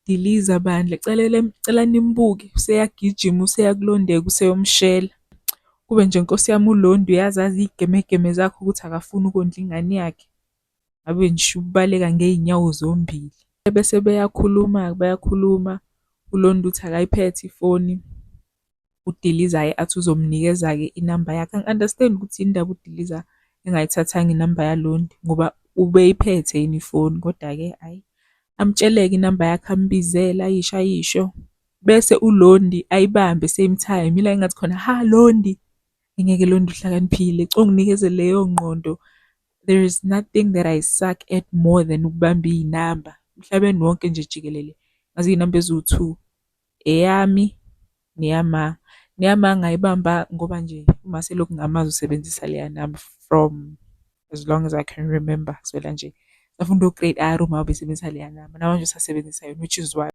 UDiliza bandla, cela nimbuke, useyagijima useya kuLondeka useyomshela. Kube nje Nkosi yami uLondi uyazazi iy'gemegeme zakhe ukuthi akafuni ukondla ingane yakhe. Ngabe nje ubaleka ngey'nyawo zombili. Ebese beyakhuluma-ke bayakhuluma, uLondi uthi akayiphethe ifoni, uDiliza-ke athi uzomnikeza-ke inamba yakhe. Angi-understand-i ukuthi yini ndaba uDiliza engayithathanga inamba yaLondi ngoba ubeyiphethe yini ifoni, koda-ke hhayi. Amtshele-ke inamba yakhe ambizele ayisho ayisho. Bese uLondi ayibambe same time, ila engathi khona, ha Londi, ngeke Londi uhlakaniphile, cela unginikeze leyo ngqondo. There is nothing that I suck at more than ukubamba iy'namba. Emhlabeni wonke nje jikelele, ngazi iy'namba eziwu-two, eyami neyama. Neyama ngayibamba ngoba nje uma selokhu ngamazi usebenzisa leya namba from as long as I can remember. Kusukela nje safunda o-grade R uma ubesebenzisa leya namba, namanje usasebenzisa yona, which is why.